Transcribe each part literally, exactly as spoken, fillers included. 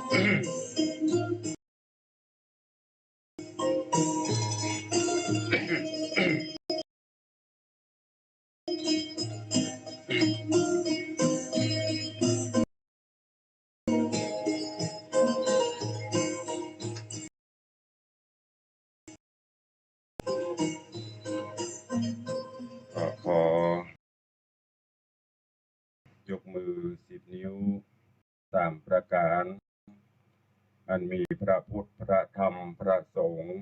ก็ขอยกมือสิบนิ้วสามประก๋าน อันมีพระพุทธ พระธรรม พระสงฆ์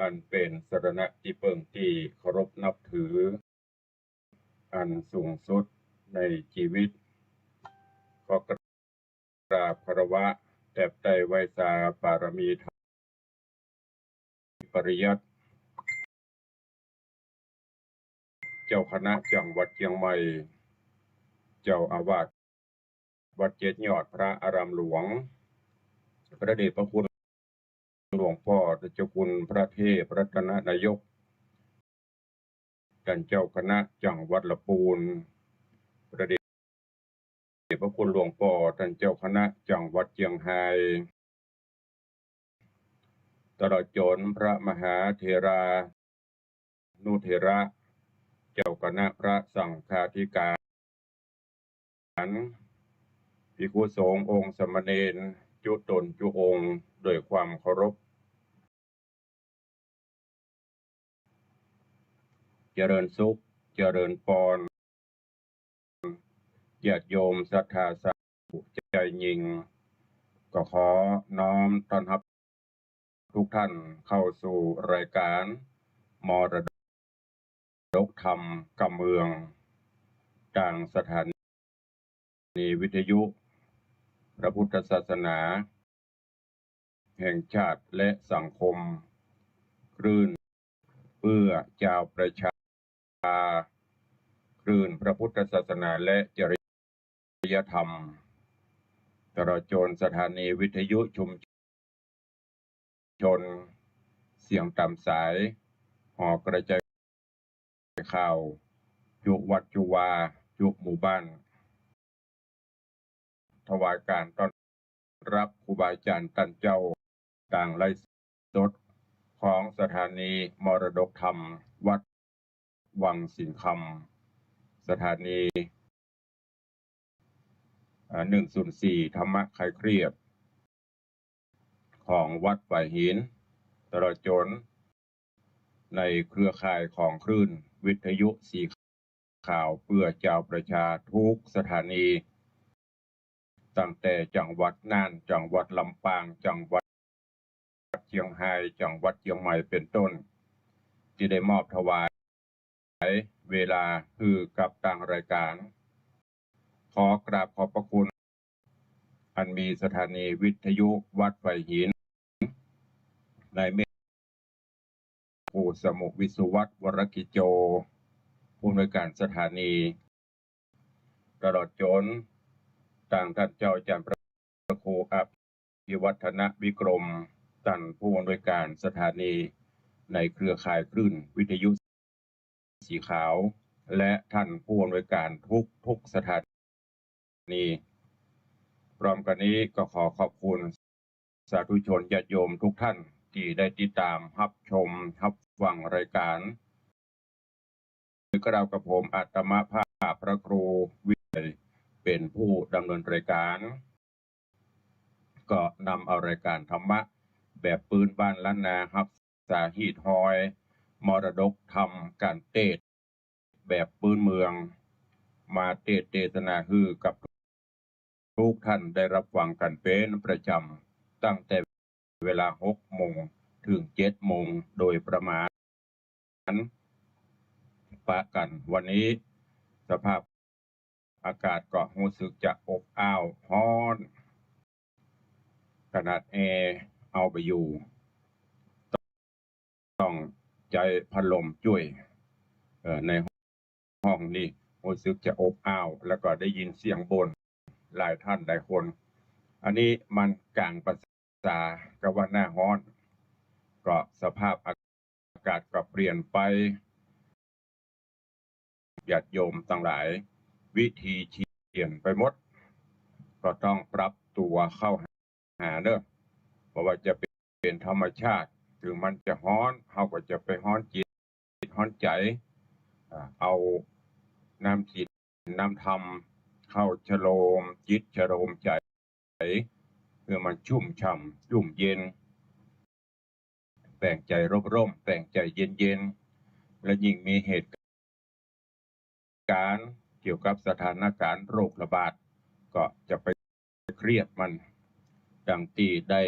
อันเป๋นสรณะตี้เปิ้งตี้เคารพนับถือ อันสูงสุดในจีวิต ขอกราบคารวะแตบไต้ไหว้สาปารมีธรรม ปริยัติ เจ้าคณะจังหวัดเจียงใหม่ เจ้าอาวาสวัดเจ็ดยอด พระอารามหลวง พระเดชพระคุณหลวงป้อเจ้าคุณพระเทพรัตนนายก ต้านเจ้าคณะจังหวัดละปูน พระเดชพระคุณหลวงป้อต้านเจ้าคณะจังหวัดเจียงฮาย ตลอดจ๋นพระมหาเถรานุเถระ เจ้าคณะพระสังฆาธิการ ภิกขุสงฆ์องค์สามเณรจุ๊ต๋นจุ๊องค์ โดยความเคารพ เจริญสุข เจริญปอน ญาติโยมศรัทธาสาธุใจ๋ยิ่ง ก็ขอน้อมต้อนฮับทุกท่านเข้าสู่รายการมรดกธรรมกำเมือง ตางสถานีวิทยุพระพุทธศาสนาแห่งชาติและสังคม คลื่นเพื่อจาวประชา คลื่นพระพุทธศาสนาและจริยธรรม ตลอดจ๋นสถานีวิทยุชุมชน เสียงต๋ามสาย หอกระจายข่าว จุวัดจุวา จุหมู่บ้าน ถวายก๋านต้อนฮับครูบาอาจ๋ารย์ต้านเจ้า ตางไลฟ์สดของสถานีมรดกธรรมวัดวังสิงห์คำ สถานี อ่า หนึ่งศูนย์สี่ ธรรมะคลายเครียด ของวัดฝายหิน ตลอดจ๋นในเครือข่ายของคลื่นวิทยุสีขาวเพื่อจาวประชาทุกสถานี ตั้งแต่จังหวัดน่าน จังหวัดลำปาง จังหวัดเจียงฮาย จังหวัดเจียงใหม่ เป๋นต้น ตี้ได้มอบถวายเวลาหื้อกับตางรายก๋าน ขอกราบขอบพระคุณ อันมีสถานีวิทยุวัดฝายหิน ในเมตตา ครูสมุห์ วิสุวัฒน์ วรกิจโจ ผู้อำนวยการสถานี ตลอดจ๋นตางต้านเจ้าอาจ๋ารย์พระครูอภิวัฒนวิกรม ต้านผู้อำนวยการสถานีในเครือข่ายคลื่นวิทยุสีขาว และต้านผู้อำนวยการทุกๆสถานี พร้อมกั๋นนี้ก็ขอขอบคุณสาธุชนญาติโยมทุกท่านตี้ได้ติดต๋ามฮับชมฮับฟังรายก๋าน โดยกล่าวกับผมอาตมาภาพพระครูวิเศษ เป๋นผู้ดำเนินรายก๋าน ก็นำเอารายก๋านธรรมะแบบปื้นบ้านล้านนา ฮักษาฮีตฮอยมรดกธรรม ก๋านเตศน์แบบปื้นเมือง มาเตศน์เตสนาหื้อกับทุกท่านได้ฮับฟังกั๋นเป๋นประจ๋ำ ตั้งแต่เวลาหกโมงเถิงเจ็ดโมงโดยประมาณ ปะกั๋น วันนี้สภาพอากาศก็ฮู้สึกจะอบอ้าวฮ้อน ขนาดแอร์เอาบ่อยู่ ต้องใจ๊พัดลมจ้วย เอ่อ ในห้องนี้ฮู้สึกจะอบอ้าว แล้วก็ได้ยินเสียงบ่นหลายท่านหลายคน อันนี้มันก๋างภาษากับว่าหน้าฮ้อน ก็สภาพอากาศก็เปลี่ยนไป ญาติโยมตังหลาย วิถีเปลี่ยนไปหมด ก็ต้องปรับตั๋วเข้าหาเน่อ บ่ว่าจะเป๋นธรรมชาติ เถิงมันจะฮ้อน เฮาก็จะไปฮ้อนจิตฮ้อนใจ๋ อ่า เอาน้ำศีลน้ำธรรมเข้าชโลมจิตชโลมใจ๋ หื้อมันชุ่มฉ่ำ ชุ่มเย็น แป๋งใจ๋ร่มๆ แป๋งใจ๋เย็นๆ และยิ่งมีเหตุการณ์เกี่ยวกับสถานการณ์โรคระบาด ก็จะไปเครียดมัน ดังตี้ได้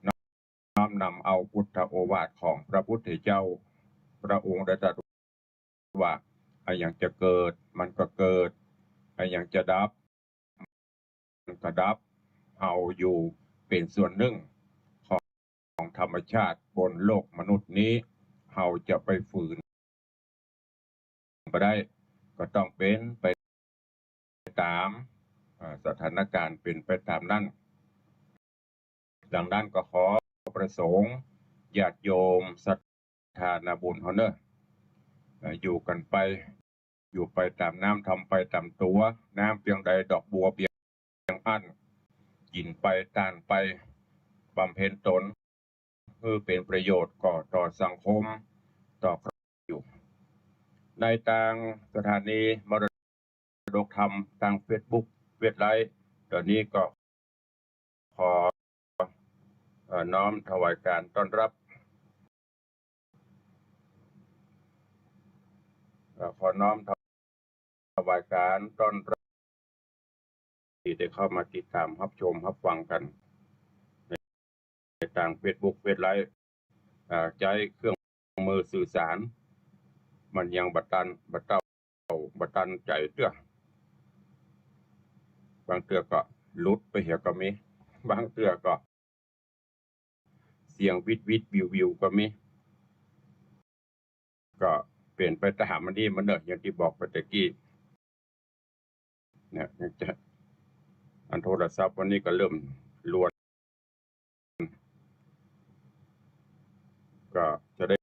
น้อมนำเอาพุทธโอวาทของพระพุทธเจ้า พระองค์ได้ตรัสว่า อะหยังจะเกิด มันก็เกิด อะหยังจะดับ มันก็ดับ เฮาอยู่เป๋นส่วนนึ่งของ ของธรรมชาติบนโลกมนุษย์นี้ เฮาจะไปฝืนบ่ได้ ก็ต้องเป๋นไปต๋าม อ่า สถานการณ์เป๋นไปต๋ามนั้น ดังนั้นก็ขอประสงค์ญาติโยมศรัทธานาบุญเฮาเน่อ อ่า อยู่กั๋นไป อยู่ไปต๋ามน้ำ ทำไปต๋ามตั๋ว น้ำเปียงใดดอกบัวเปียงอั้น กิ๋นไป ต้านไป บำเพ็ญต๋น หื้อเป๋นประโยชน์ก็ต่อสังคม ต่อครอบครัว ในตางสถานีมรดกธรรม ตางเฟซบุ๊ก เว็บไซต์ ต๋อนนี้ก็ขอ เอ่อ น้อมถวายการต้อนรับ เอ่อ ขอน้อมถวายการต้อนรับ ตี้ได้เข้ามาติดต๋ามฮับชมฮับฟังกั๋น ในตางเฟซบุ๊ก เว็บไซต์ อ่า ใจ๊เครื่องมือสื่อสาร มันยังบ่ตัน บ่เต้า บ่ตันใจ๋เตื้อ บางเตื้อก็หลุดไปเหียก็มี บางเตื้อก็ เสียงวิดวิดวิววิวก็มี ก็เป๋นไปต๋ามอันนี้มันเน่อ อย่างตี้บอกไปตะกี้ เนี่ย ยังจะ อันโทรศัพท์วันนี้ก็เริ่มลวน ก็จะได้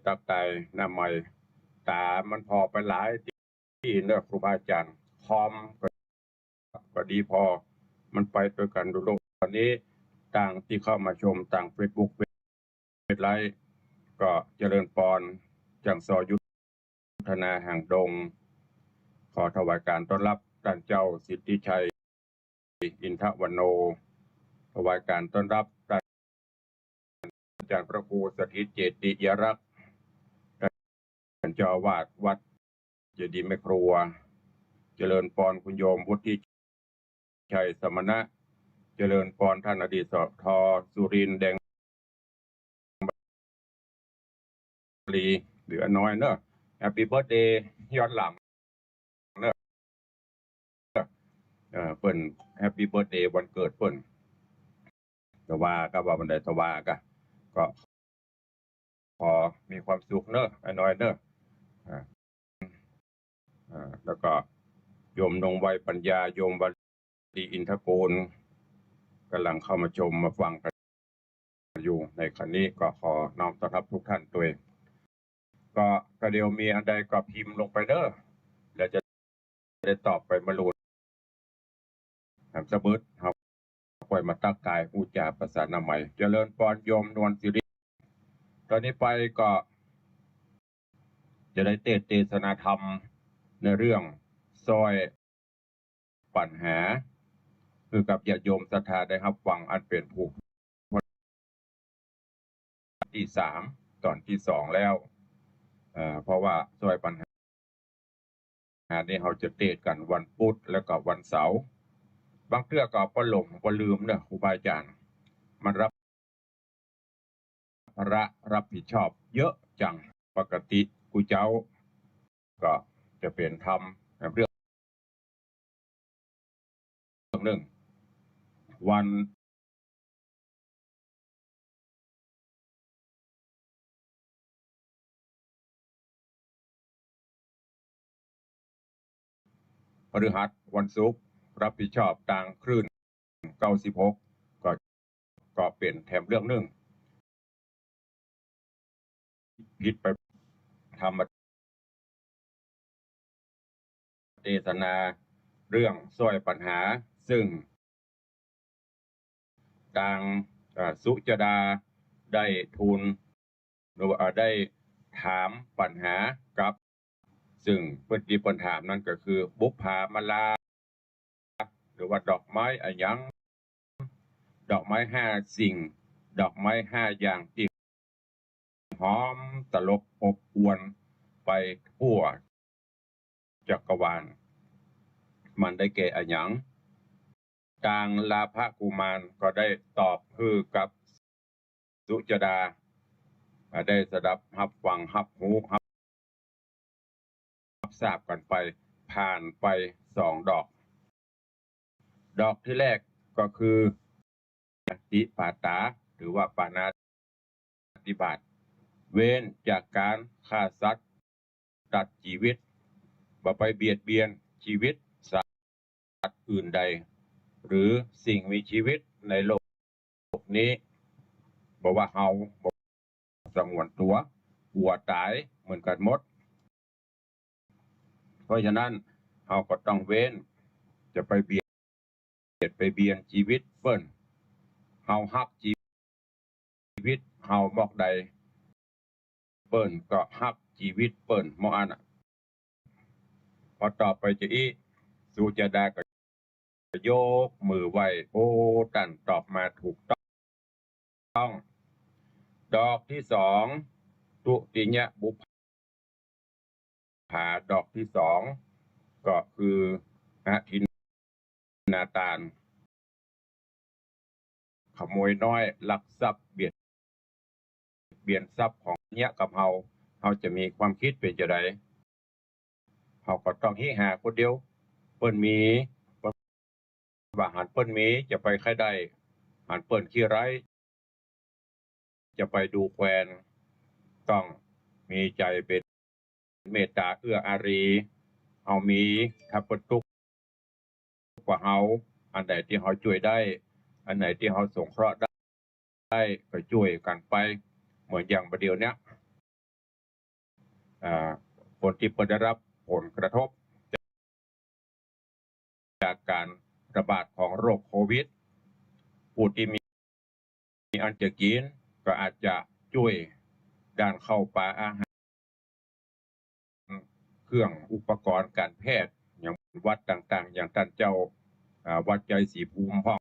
ตั๊กตายหน้าใหม่ ต๋ามมันผ่อไปหลายตี้เน่อ ครูบาอาจ๋ารย์ คอมก็ ก็ดีผ่อ มันไปตวยกั๋นดูโลก ต๋อนนี้ตางตี้เข้ามาชมตางเฟซบุ๊ก เว็บไซต์ ก็เจริญปอน จังซอยุทธนาหางดง ขอถวายการต้อนรับต้านเจ้าสิทธิชัย อินทวโน ถวายการต้อนรับต้านอาจ๋ารย์พระครูสถิตเจติยรักษ์ ต้านเจ้าอาวาสวัดเจดีย์แม่ครัว เจริญปอนคุณโยมวุฒิชัยสมณะ เจริญปอนต้านอดีต สท สุรินทร์ แดง ลี หรืออาน้อยเน่อ แฮปปี้เบิร์ธเดย์ย้อนหลังเน่อ เอ่อ เปิ้นแฮปปี้เบิร์ธเดย์วันเกิดเปิ้น แต่ว่าก็ว่าบ่ได้ แต่ว่าก็ ก็ขอมีความสุขเน่อ อาน้อยเน่อ อ่า อ่า แล้วก็โยมนงไวปัญญา โยมวลีอินทกูล ก่ำลังเข้ามาชมมาฟังกั๋นอยู่ในขณะนี้ ก็ขอน้อมต้อนรับทุกท่านตวย ก็ ก็เดี๋ยวมีอันใดก็พิมพ์ลงไปเน่อ แล้วจะได้ตอบไปมะลูน แถมสะบึด เฮาค่อยมาตั๊กตายอู้จ๋าประสานามัย เจริญปอนโยมนวลสิริ ต๋อนนี้ไปก็ จะได้เตสน์เตสนาธรรมในเรื่องซ้อยปั๋ญหา หื้อกับญาติโยมศรัทธาได้ฮับฟังอันเป๋นผูกตี้สาม ต๋อนตี้สองแล้ว เอ่อ เพราะว่าซ้อยปั๋ญหา อันนี้เฮาจะเตสน์กั๋นวันปุธแล้วก็วันเสาร์ บางเตื้อก็ปะหลงปะลืมเน่อ ครูบาอาจ๋ารย์ มันรับ ภาระรับผิดชอบเยอะจัง ปกติกู้เจ๊าก็จะเป๋นธรรมเรื่องนึ่ง วัน พฤหัส วันศุกร์ รับผิดชอบตางคลื่น เก้าสิบหก ก็ ก็เป๋นแถมเรื่องนึ่ง ผิดไป ธรรมเตสนาเรื่องซ้อยปั๋ญหา ซึ่งตาง อ่า สุจดาได้ทูล หรือว่าได้ถามปัญหากับ ซึ่งเปิ้นตี้เปิ้นถามนั้นก็คือ บุปผามาลา หรือว่าดอกไม้อะหยัง ดอกไม้ห้าสิ่ง ดอกไม้ห้าอย่างตี้หอมตลบอบอวลไปทั่วจักรวาล มันได้แก่อะหยัง ตางลาภกุมารก็ได้ตอบหื้อกับสุจดา อ่า ได้สดับฮับฟัง ฮับฮู้ ฮับ ฮับทราบกั๋นไป ผ่านไปสองดอก ดอกตี้แรกก็คือ ปาณาติปาตา หรือว่าปาณาติบาต เว้นจากก๋านฆ่าสัตว์ ตัดจีวิต บ่ไปเบียดเบียนจีวิตสัตว์อื่นใด หรือสิ่งมีจีวิตในโลกนี้ บ่ว่าเฮา บ่สงวนตั๋ว กั๋วต๋ายเหมือนกั๋นหมด เพราะฉะนั้นเฮาก็ต้องเว้น จะไปเบียด เบียดไปเบียนจีวิตเปิ้น เฮาฮักจีวิตเฮามอกใด เปิ้นก็ฮักจีวิตเปิ้นมอกอั้นน่ะ พอตอบไปจาอี้ สุจดาก็ยกมือไหว้ โอ้ ต้านตอบมาถูกต้อง ดอกตี้สอง ทุติยบุปผา ดอกตี้สอง ก็คืออทินนาตาน ขโมยน้อย ลักทรัพย์ เบียด เบียนทรัพย์ของเยียะกับเฮา เฮาจะมีความกึ๊ดเป๋นจาใด เฮาก็ต้องเฮหาคนเดียว เปิ้นมี เปิ้นว่าหันเปิ้นมีจะไปใค่ได้ หันเปิ้นขี้ไร้จะไปดูแควน ต้องมีใจ๋เป๋นเมตต๋าเอื้ออารี เฮามี ถ้าเปิ้นตุ๊กข์กว่าเฮา อันใดตี้เฮาจ้วยได้ อันใดตี้เฮาสงเคราะห์ได้ ได้ก็จ้วยกั๋นไป เหมือนอย่างบ่าเดี่ยวเนี้ย อ่า คนตี้เปิ้นได้ฮับผลกระทบจากก๋านระบาดของโรคโควิด ผู้ตี้มี มีอันจะกิ๋นก็อาจจะจ้วยด้านข้าวป๋าอาหาร เครื่องอุปกรณ์ก๋านแพทย์ อย่างวัดต่างๆ อย่างต้านเจ้า อ่า วัดชัยศรีภูมิพ่อง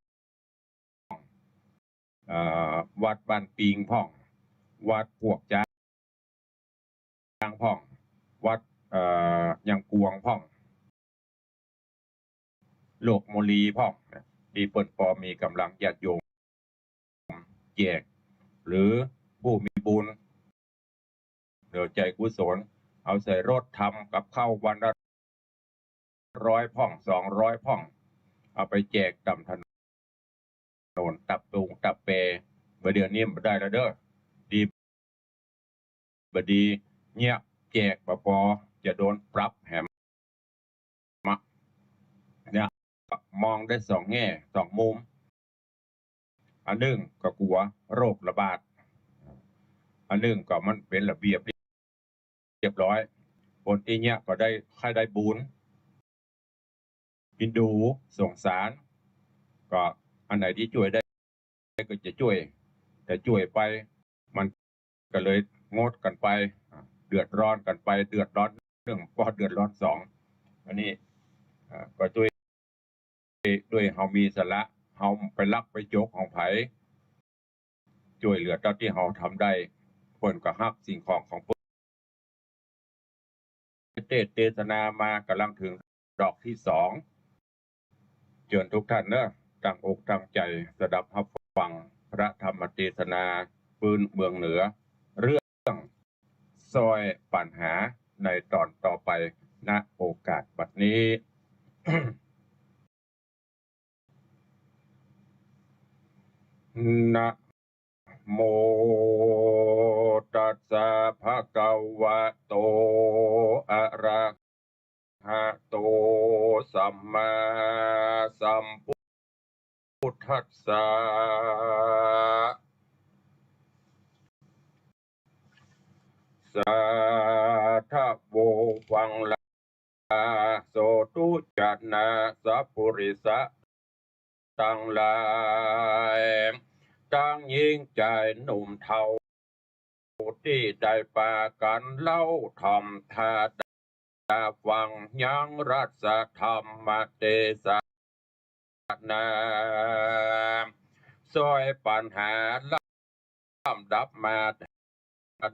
อ่า วัดบ้านปิงพ่อง วัดพวกจางพ่อง วัด เอ่อ ยังกวงพ่อง โลกมลีพ่อง ตี้เปิ้นปอมีก๋ำลังญาติโยมแจก หรือผู้มีบุญ เหลือใจ๋กุศล เอาใส่รถทำกับข้าววันละร้อยพ่อง สองร้อยพ่อง เอาไปแจกต๋ามถนน ต๋ามตุง ต๋ามแป บ่าเดี่ยวนี้บ่ได้แล้วเด้อ ดี บ่ดี เยียะแจกบ่ปอ จะโดนปรับแหม มะ เนี่ย มองได้สองแง่ สองมุม อันนึ่งก็กั๋วโรคระบาด อันนึ่งก็มันเป๋นระเบียบเรียบร้อย คนตี้เยียะก็ได้ ใค่ได้บุญ เอ็นดู สงสาร ก็อันไหนตี้จ้วยได้ก็จะจ้วย แต่จ้วยไป มันก็เลยงดกั๋นไป อ่า เดือดร้อนกั๋นไป เดือดร้อนนึ่ง ปอเดือดร้อนสอง อันนี้ อ่า ก็จ้วย ด้วยเฮามีสาระ เฮาไปลักไปจกของใผ จ้วยเหลือเต้าตี้เฮาทำได้ เปิ้นก็ฮักสิ่งของของเปิ้น เตสน์เตสนามากำลังเถิงดอกตี้สอง เจิญทุกท่านเนาะ ตั้งอกตั้งใจ๋สดับฮับฟังพระธรรมเตสนาปื๊นเมืองเหนือ เรื่อง ซ่อยปั๋ญหาในต๋อนต่อไป ณ โอกาสบัดนี้ นะโมตัสสะภะคะวะโต อะระหะโต สัมมาสัมพุทธัสสะ สาธะโว ฟังลา โสตุจะนะ สัพปุริสะ ตังหลาย ตังหญิงจายหนุ่มเฒ่า ตี้ได้ปากั๋นเล่า ถ่อมต๋าฟังยังรัตถธรรมเตสนา ซ่อยปั๋ญหาลำดับมา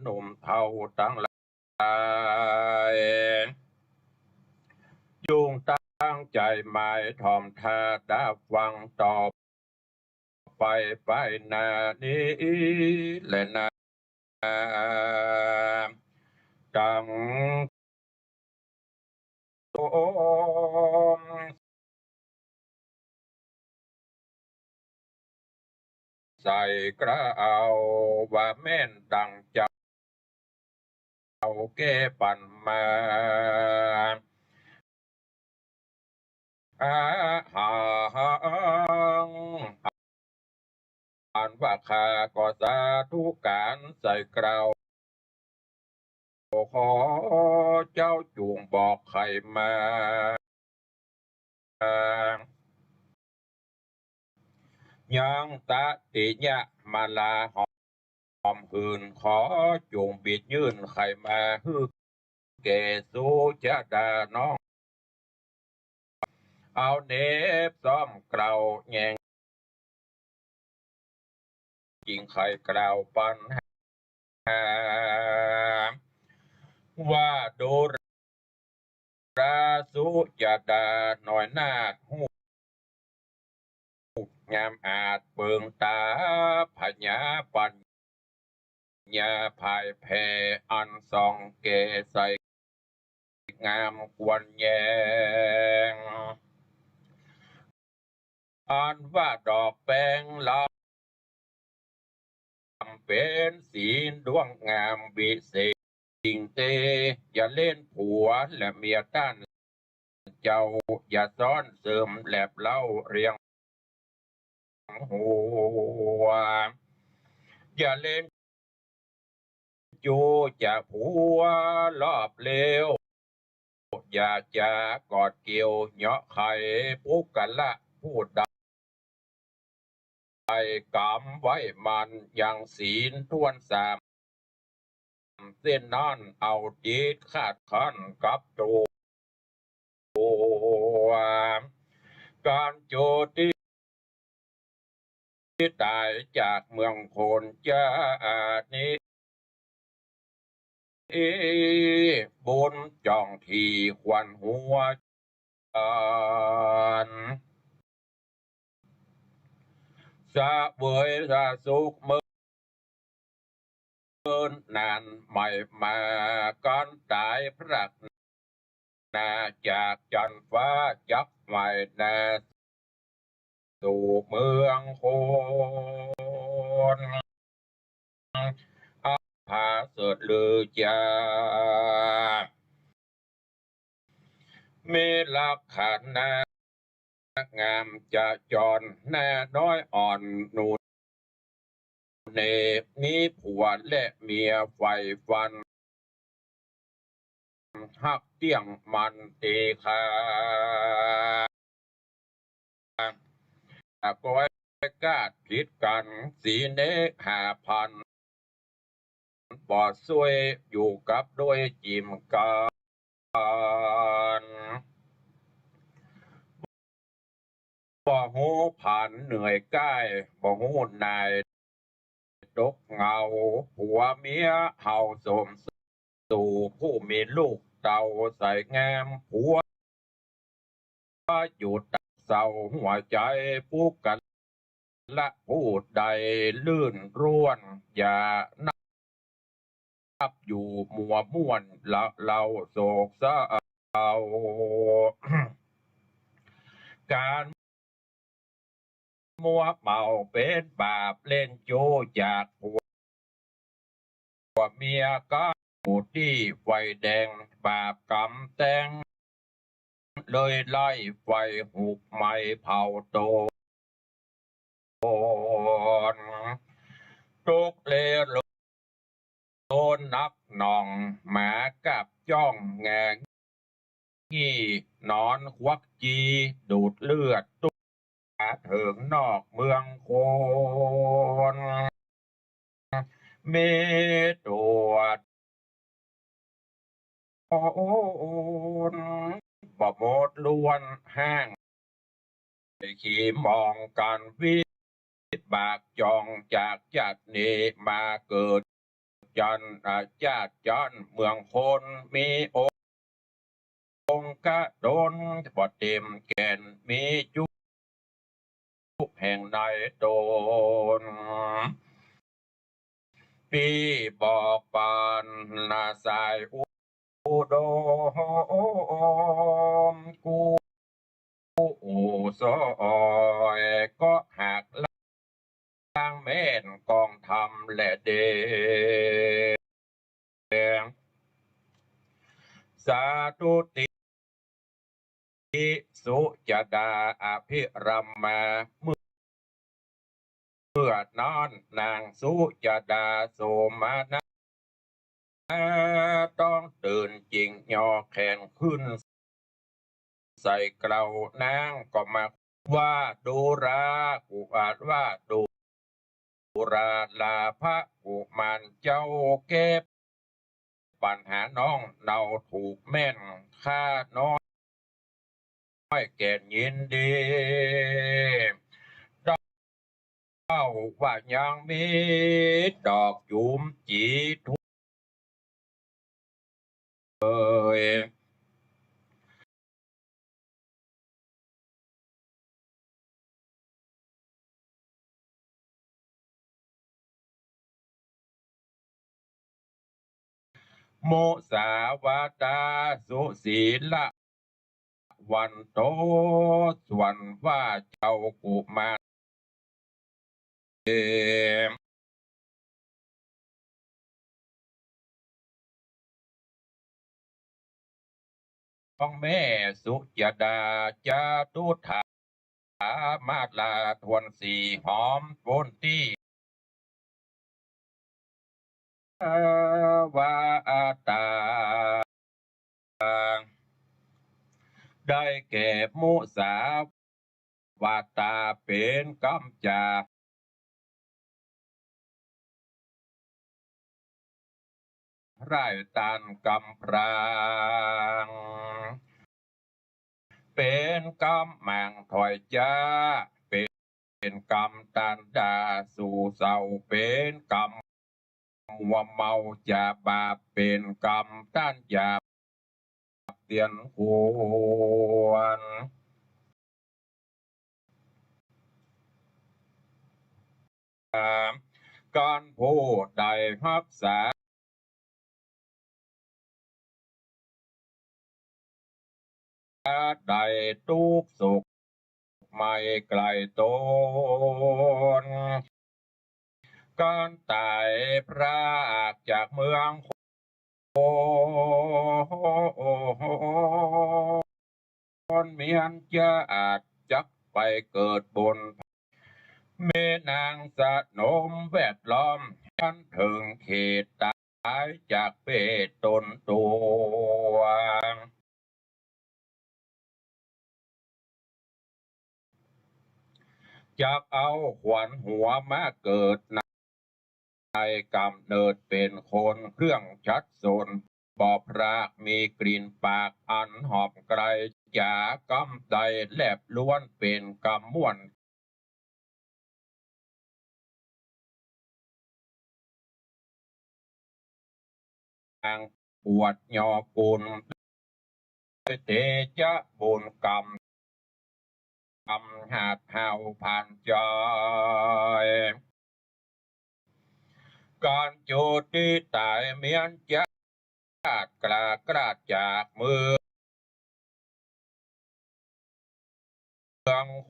หนุ่มเฒ่าตังหลาย จุ่งตั้งใจ๋หมายถ่อมต๋าฟังต่อไป ไปหน้านี้แลนา ตัง โอม ใส่เกล้าว่าแม่นดังเจ้าแก้ปั๋นมา อาหัง อันว่าข้าก็สาธุก๋านใส่เกล้า ขอเจ้าจุ่งบอกใค่มา ยังตติยะมาลาหอมหื่น ขอจุ่งบิดยื่นใค่มาหื้อ แก่สุจาดาน้อง เอาเหน็บซ้อมเกล้าแยง จึงใค่กล่าวปั๋ญหา ว่าดูรา สุจาดาน้อยนาฏฮู้ งามอาจเปิงต๋า ผญาปั๋ญญาผ่ายแผ่ อันส่องแก่ใสงามควรแยง อันว่าดอกแปงลำ เป๋นสีดวงงามวิเศษ สิ่งเต อย่าเล่นผัวและเมียต้านเจ้า อย่าซ้อนเสิมแหลบเล่าเรียงหัว อย่าเล่นจู้จะผัวรอบเลว อย่าจะกอดเกี่ยวเหยาะใค่ ปุคคละผู้ใด กำไว้มั่นยังศีลถ้วนสาม เส้นนั้นเอาจิตคาดคั้นกับตั๋ว ก๋านโจตี้ ตี้ต๋ายจากเมืองคนจานี้ บุญจ่องถี่ขวัญหัว อันเสวยสุขเมินนานไม่มา ก๋านต๋ายพราก นาจากจันฟ้าจักไม่นาสู่เมืองคน อันผาเสริฐลือจา มีลักษณะงามจะจร นาน้อยอ่อนหนุ่ม เนก มีผัวและเมียใฝ่ฝัน ฮักเตี้ยงมั่นเตคา ก็กาดผิดกั๋น สีเนกหาพัน บ่ช่วยอยู่กับด้วยจิมกั๋น บ่ฮู้ผันเหนื่อยก้าย บ่ฮู้หน่ายตกเหงา ผัวเมียเฮาสมสู่ ผู้มีลูกเต้าใสงาม ผัว อยู่ตักเศร้าหัวใจ๋ ปุคคละผู้ใดลื่นร่วน อย่านับอยู่มัวม่วน ละเลาโศกเศร้า ก๋านมัวเมาเป๋นบาป เล่นจู้จากผัว ผัวเมียกั๋น อยู่ตี้ไฟแดง บาปกรรมแต่ง เลยไล่ไฟหุกไหม้เผาต๋น ทุกข์เลวร้นนักหน่อง หมากัดจ้องแง งี้นอนควักจี ดูดเลือดตุ๊กตา เถิงนอกเมืองคน มีตั๋ว โอ้ บ่หมดล้วนห้าง ขี่มองกั๋นวิบาก จ่องจากจาตินี้มาเกิดจัน อา จาติจันเมืองคน มีองค์ องค์กะต๋นบ่เต็มแก่น มีจุ แห่งในต๋น ปี้บอกปั๋นนาสายอุดม กู้ กู้สอย ก็หัก ล้างแม่นกองธรรมแลเด้ สาธุติ สุจดาอภิรมมา เมื่อ เมื่อนั้นนางสุจดาโสมนัส ต้องตื่นจิ่งยอแขนขึ้น ใส่เกลา นางก็มาว่า ดูรากุ อ่า ว่าดูรา ลาภกุมารเจ้า แก้ปัญหาน้องเนาถูกแม่น ข้าน้อยแก่นยินดี เจ้าว่ายังมีดอกจุ๋มจี๋ เอ่ย มุสาวาทา สุศีละวันโต ส่วนว่าเจ้ากุมาร เอ่ย ของแม่สุจดา จตุถามาลา ทวนสี่หอม โผนตี้ วาตา ได้แก่มุสาวาทา เป๋นกำจ๋า ไร้ต้านกำพร้า เป๋นกำหมั่งถ้อยจ๊า เป๋นกำต้านด่าสู่เศร้า เป๋นกำมัวเมาจ๋าบาป เป๋นกำต้านหยาบเตียนควร การผู้ใดฮักษา ได้ตุ๊กข์สุขไม่ใก้ตน การต๋ายพรากจากเมืองคน เมียนจาติจักไปเกิดบน แม่นางสนมแวดล้อม อันเถิงเขตต๋ายจากเพศต๋นตัว จักเอาขวัญหัวมาเกิดใน ในก๋ำเนิดเป๋นคน เครื่องชัดสนบ่พราก มีกลิ่นปากอันหอมไกล จ๋ากำใดแลบล้วนเป๋นกำม่วน อันอวดยอกุณ เตจะบุญกำ กำหัดเฮาผ่านจอย การจุติต๋ายเมียนจาติกล้ากล้าจากเมือง เมืองค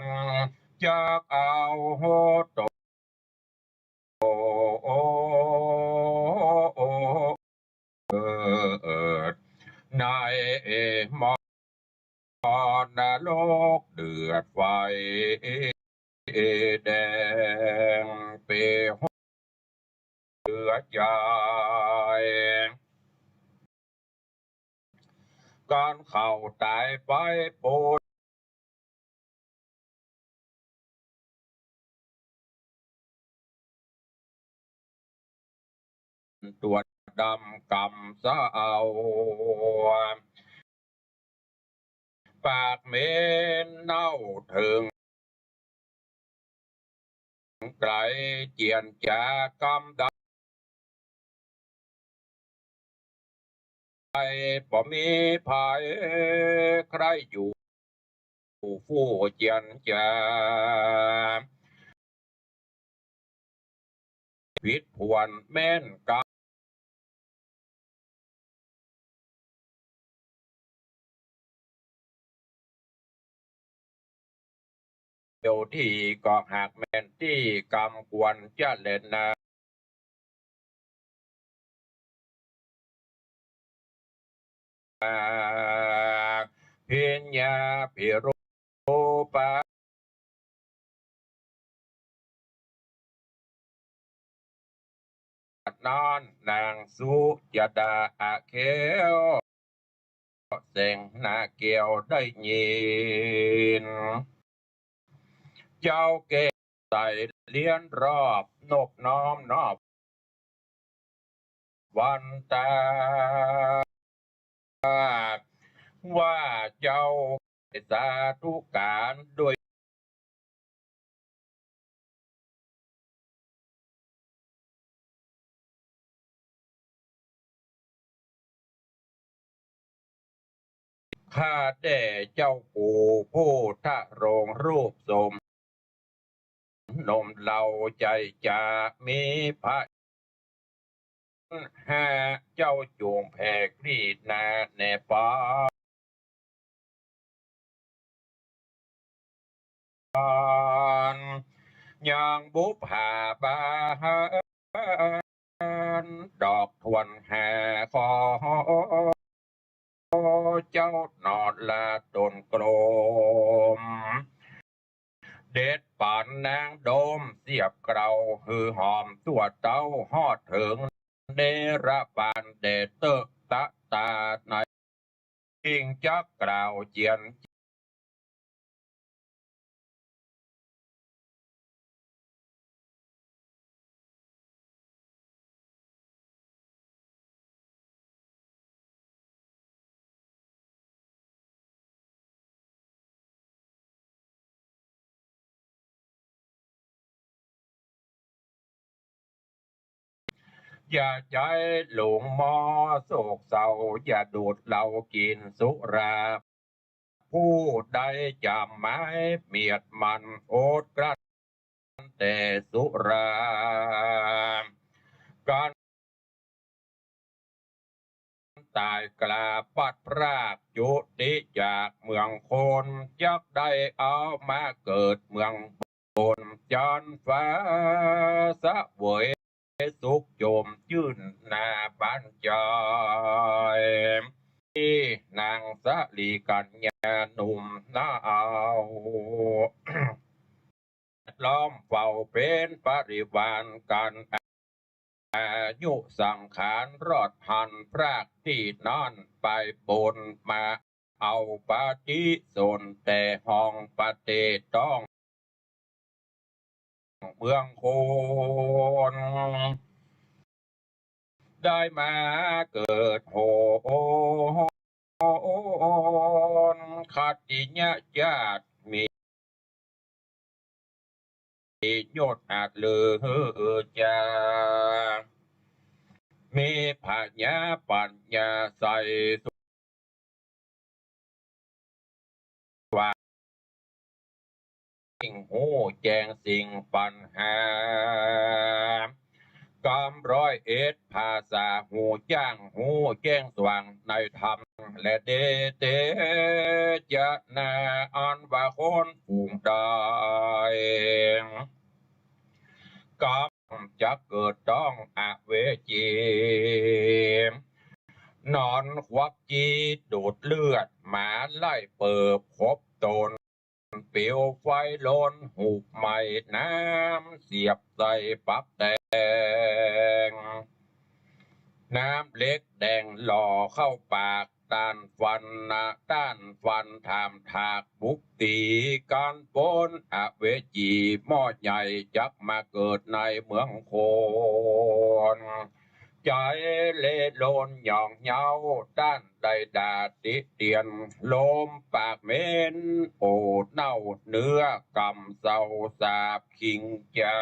น จักเอาตน เกิดในมรณรกเดือดไฟแดงเปหัวเสือใจ การเข้าต๋ายไปปูน ตั๋วดำกำเศร้า ปากเหม็นเน่าเถิงไก๋ เจียรจ๋ากำใด บ่มีใผใคร่อยู่ ฟู่เจียรจ๋า ผิดผวนแม่นกำ เดียวตี้ก็หากแม่นตี้กำควรจะแลนา ภิญญาภิรูปา นั้นนางสุจาตาอาแก้ว แสงนาแก้วได้ยิน เจ้าแก้วใสเลี้ยนรอบนบน้อมนอบ วันตา ว่าเจ้าสาธุการด้วย ข้าแต่เจ้ากูพุทธะโรงรูปสม นมเล่าใจ๋จะมีพระ ห้าเจ้าจงแผ่กรีนาแน่ปาน ยังบุปผาบา ดอกถ้วนห้าข้อ เจ้านอนละตนกลม เด็ดปานนางดมเสียบเกลา หื้อหอมตั๋วเต้าฮอดเถิง เนรปานแด่เต๊อะตะตาใน จึงจักกล่าวเจียร อย่าใจ๋หลงมัวโศกเศร้า อย่าดูดเหล้ากิ๋นสุรา ผู้ใดจ๋ำหมายเมียดมันอดกลั้นแต่สุรา กันต๋ายกล้าพลัดพรากจุติจากเมืองคน จักได้เอามาเกิดเมืองบนจั๊นฟ้า เสวยสุขจมจื้นหน้าบานใจ๋ นางสาลีกัญญาหนุ่มหน้าเอา ล้อมเฝ้าเป๋นปริวารกั๋น อายุสังขารรอดหันพรากตี้นั้นไปบนมา เอาปฏิสนธิแต่ห้องปฏิต้องเมืองคน ได้มาเกิดโหน ขัตติยะจาติมี ยศอันเลิศจ๋า มีผญาปั๋ญญาใสสว่าง ยิ่งฮู้แจ้งสิ่งปัญหา กำร้อยเอ็ดภาษา ฮู้จ้างฮู้แจ้งสว่างในธรรม และเดเตจะนา อันว่าคนฝูงใด กำจักเกิดต้องอเวจี นอนควักจี๊ดูดเลือด หมาไล่เปิบขบตน ปิวไฟลน หุบไหม้น้ำเสียบใส่ปักแตง น้ำเหล็กแดงหล่อเข้าปาก ต้านฟันนะ ต้านฟันถามถากบุกตี กันปนอเวจีหม้อใหญ่ จักมาเกิดในเมืองคน ใจ๋เละหล่นหย่องเยาว์ ต้านได้ด่าติเตียน ลมปากเหม็นโอเน่า เนื้อกำเซาสาปขิงจ๋า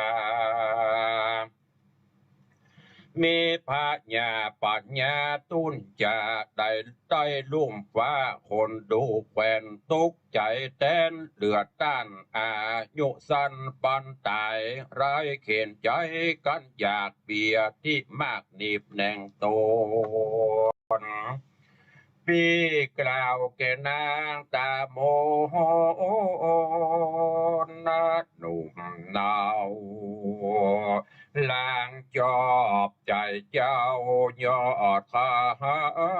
มีพญาปัญญาตุ้นจ๋า ได้ใต้ลุ่มฟ้าคนดูแควน ตุ๊กใจ๋แต๊นเหลือต้าน อายุสั้นปานต๋าย ไร้เข็ญใจ๋กั๋นอยากเบียดตี้มากหนีบแหน่งต๋น ปี้กล่าวแก่นางต๋ามน หนุ่มเนา หลังจอบใจ๋เจ้ายอดค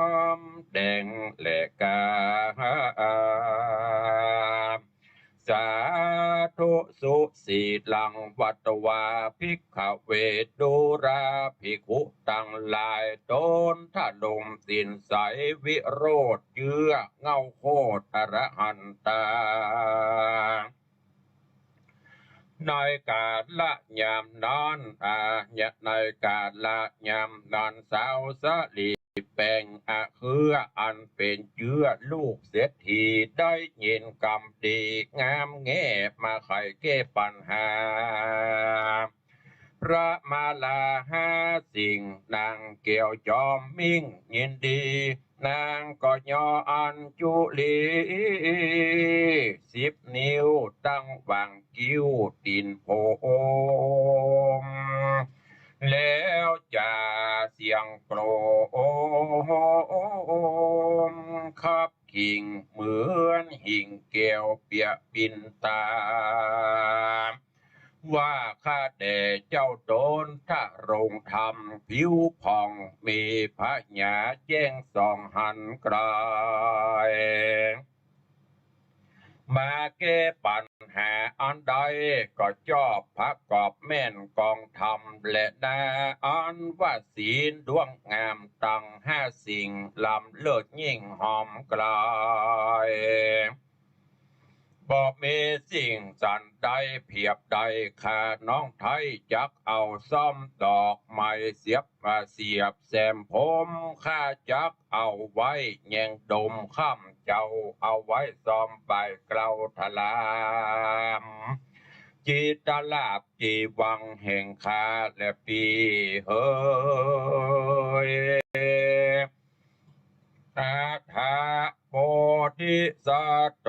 ำ แดงแลกา สาธุ สุสีลัง วัตวา ภิกขเว ดูราภิกขุตังหลาย ต๋นทะลมศีลใส วิโรธเจื้อเง้าโคตรอรหันตา ในกาละยามนั้น อา ในกาละยามนั้น สาวสาลีแป๋งอะเครือ อันเป๋นเจื้อลูกเศรษฐี ได้ยินกำดีงามแง่ มาไขแก้ปัญหา พระมาลาห้าสิ่ง นางแก้วจอมมิ่งยินดี นางก็ยออัญจุลี สิบนิ้วตั้งหว่าง คิ้วตี๋นผม แล้วจ๋าเสียงโกรม ขับขิงเหมือนหิ่งแก้วเปียะปินตา ว่าข้าแต่เจ้าต๋นทรงธรรม ผิวผ่องมีผญาแจ้งส่องหันไกล มาแก้ปัญหาอันใด ก็จอบประกอบแม่นกองธรรมแลนา อันว่าศีลดวงงามตังห้าสิ่ง ล้ำเลิศยิ่งหอมไกล บ่มีสิ่งสันใดเผียบได้ ข้าน้องไท้จักเอาซ้อมดอกไม้เสียบ มาเสียบแซมผม ข้าจักเอาไว้แยงดม ข้ามเจ้าเอาไว้ซ้อมปายเกลาทะลาม จิตรลาภจีวังแห่งข้าแลปี้เหย อัฏฐะโพธิสัตโต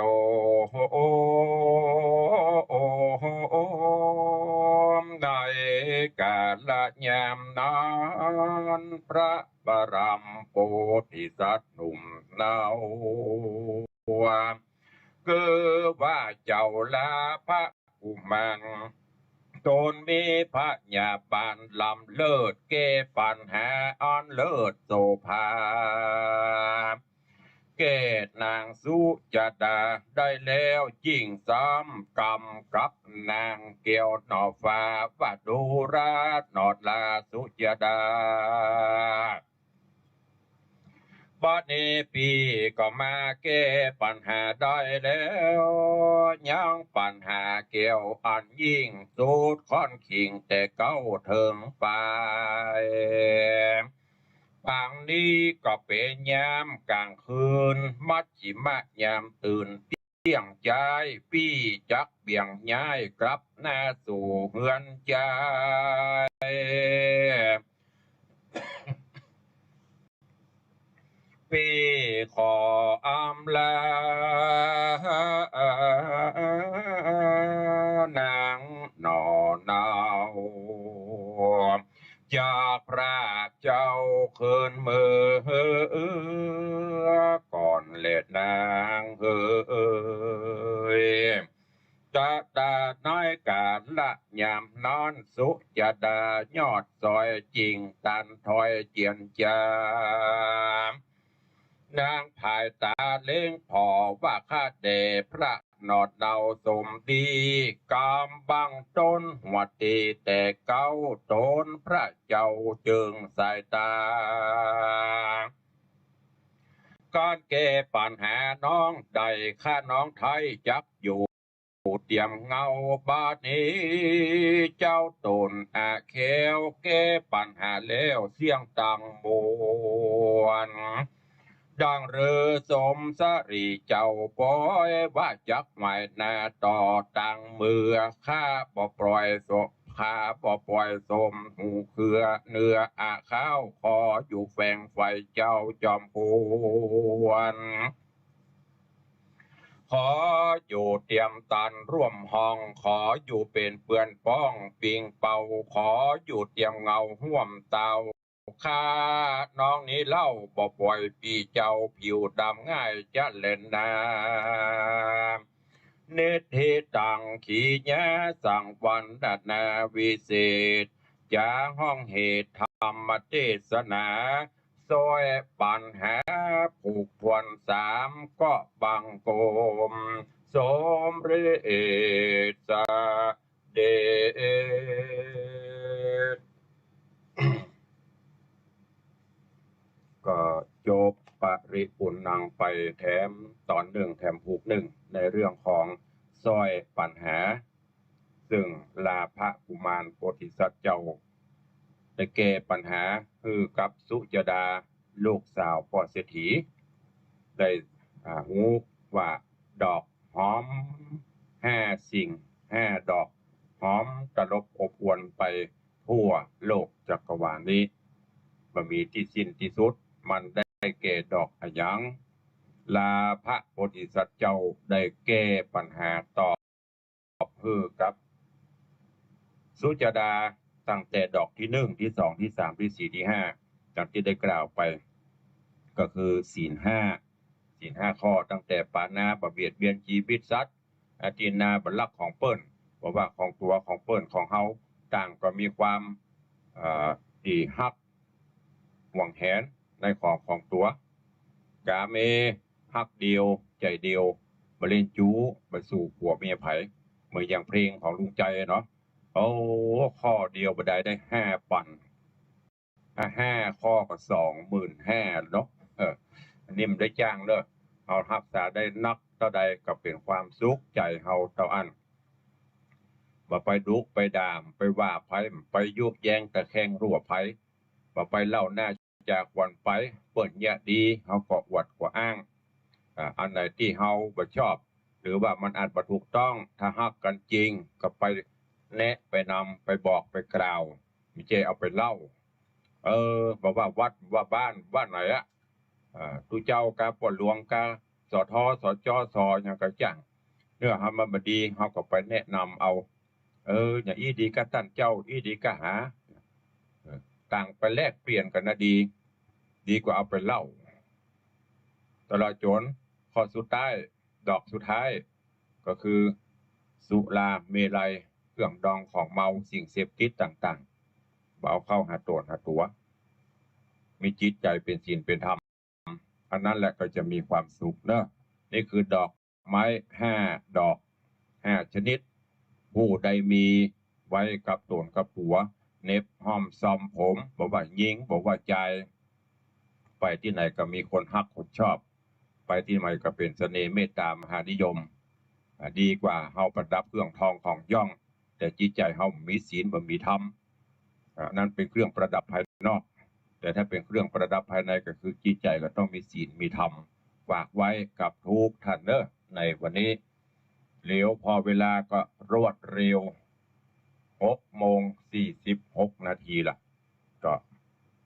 ในกาละยามนั้น พระบรมโพธิสัตว์หนุ่มเนา คือว่าเจ้าลาพระกุมาร ต๋นมีผญาบาลล้ำเลิศ แก้ปัญหาอันเลิศโสภา แก่นางสุจาดาได้แล้ว ยิ่งซ้ำกำกับนางแก้วหน่อฟ้า ว่าดูราหน่อลาสุจาดา บัดนี้ปี้ก็มาแก้ปัญหาได้แล้ว ยังปัญหาแก้วอันยิ่งสุดข้อนขิงแต่เก๊าเถิงปาย ปางนี้ก็เป๋นยามก๋างคืน มัชชิมะยามตื่น เตี้ยงจาย ปี้จักเบี่ยงย้ายกลับหน้าสู่เฮือนจาย ปี้ขออำลา นางหน่อเนา จากพรากเจ้าคืนเมื่อก่อนแลนางเหย จะตาน้อยกาละยามนั้น สุจาดายอดซอย จิ่งตันถอยเจียนจา นางผายต๋าเล็งผ่อ ว่าข้าแต่พระหนอดเนาสมดี ก๋ำบั้งต้นหัวตีแต่เก๊า ต๋นพระเจ้าจึงสายต๋า ก๋านแก้ปัญหาน้องได้ ข้าน้องไท้จักอยู่ เตียมเงาบัดนี้ เจ้าต๋นอาแคล้วแก้ปัญหาแล้วเสี้ยงตังมวล ดังฤๅสมสรีเจ้าปอยว่าจักหมายหน้าต่อตังเมื่อ ข้าบ่ปล่อยสม ข้าบ่ปล่อยสมหูเคือเนื้ออาข้าว ขออยู่แฝงไฟเจ้าจอมควร ขออยู่เตียมตันร่วมห้อง ขออยู่เป๋นเปื้อนป้องปิงเป่า ขออยู่เตียมเงาฮ่วมเต้า ข้าน้องนี้เล่าบ่ปล่อยปี้เจ้าผิวดำง่ายจะแลนา นิทธิตังขีญาสังวัณณนาวิเศษ จะฮ้องเหตุธรรมเตสนา ซ้อยปัญหาผูกถ้วนสามก็บังคม สมเร็จสะเด็จ ก็จบปริปุณณังไปแถมต๋อนนึ่งแถมผูกนึ่ง ในเรื่องของซ้อยปัญหา ซึ่งลาภะกุมารโพธิสัตว์เจ้า ได้แก้ปัญหาหื้อกับสุจดา ลูกสาวป้อเศรษฐี ได้ อ่า ฮู้ว่าดอกหอมห้าสิ่งห้าดอก หอมตลบอบอวลไปทั่วโลกจักรวาลนี้ บ่มีตี้สิ้นตี้สุด มันได้แก่ดอกอะหยัง ลาภะโพธิสัตว์เจ้าได้แก้ปัญหาตอบ ตอบหื้อกับสุจดาตั้งแต่ดอกตี้นึ่ง ตี้สอง ตี้สาม ตี้สี่ ตี้ห้า ดังตี้ได้กล่าวไป ก็คือศีลห้า ศีลห้าข้อ ตั้งแต่ปาณาบ่เบียดเบียนจีวิตสัตว์ อทินนาบ่ลักของเปิ้น บ่ว่าของตั๋วของเปิ้นของเฮา ต่างก็มีความ เอ่อ ตี้ฮัก หวงแหนในของของตั๋ว กาเม ฮักเดียวใจ๋เดียว บ่เล่นจู๊ บ่สู่ผัวเมียใผ เหมือนอย่างเพลงของลุงใจ๋เนาะ โอ้ ข้อเดียวบ่ได้ ได้ห้าปัน ถ้าห้าข้อก็สองหมื่นห้าเนาะ เออ อันนี้มันได้จ้างเนาะ เฮาฮักษาได้นักเต้าใดก็เป๋นความสุขใจ๋เฮาเต้าอั้น บ่ไปดุไปด่า ไปว่าใผ ไปยุแยงตะแคงรั่วใผ บ่ไปเล่าหน้าจาขวัญไป เปิ้นเยียะดี เฮาก็อวดก็อ้าง อ่า อันไหนตี้เฮาบ่ชอบ หรือว่ามันอาจบ่ถูกต้อง ถ้าฮักกั๋นจริง ก็ไปแนะ ไปนำ ไปบอก ไปกล่าว บ่ใจ้เอาไปเล่า เออ บ่ว่าวัด ว่าบ้าน ว่าไหนอะ อ่า ตุ๊เจ้ากา ป้อหลวงกา สท สจ ส หยังกาจ้าง เนื้อหามันบ่ดี เฮาก็ไปแนะนำเอา เออ อย่างอี้ดีกาต้านเจ้า อี้ดีกาหา เออ ต่างไปแลกเปลี่ยนกั๋นนะดี ดีกว่าเอาไปเล่า ตลอดจ๋นข้อสุดท้าย ดอกสุดท้าย ก็คือสุราเมรัย เครื่องดองของเมา สิ่งเสพติดต่างๆ บ่เอาเข้าหาตั๋วหาตั๋ว มีจิตใจ๋เป๋นศีลเป๋นธรรม อันนั้นแหละก็จะมีความสุขเนาะ นี่คือดอกไม้ห้าดอก ห้าชนิด ผู้ใดมีไว้กับต๋นกับตั๋ว เหน็บห้อมซอมผม บ่ว่าญิง บ่ว่าจาย ไปตี้ไหนก็มีคนฮักคนชอบ ไปตี้ไหนก็เป๋นเสน่ห์เมตตามหานิยม อ่า ดีกว่าเฮาประดับเครื่องทองของหย่อง แต่จิตใจ๋เฮาบ่มีศีล บ่มีธรรม อ่า นั้นเป๋นเครื่องประดับภายนอก แต่ถ้าเป๋นเครื่องประดับภายในก็คือจิตใจ๋ก็ต้องมีศีลมีธรรม ฝากไว้กับทุกท่านเนาะ ในวันนี้ เหลียวพอเวลาก็รวดเร็ว หกโมงสี่สิบหกนาทีละ ก็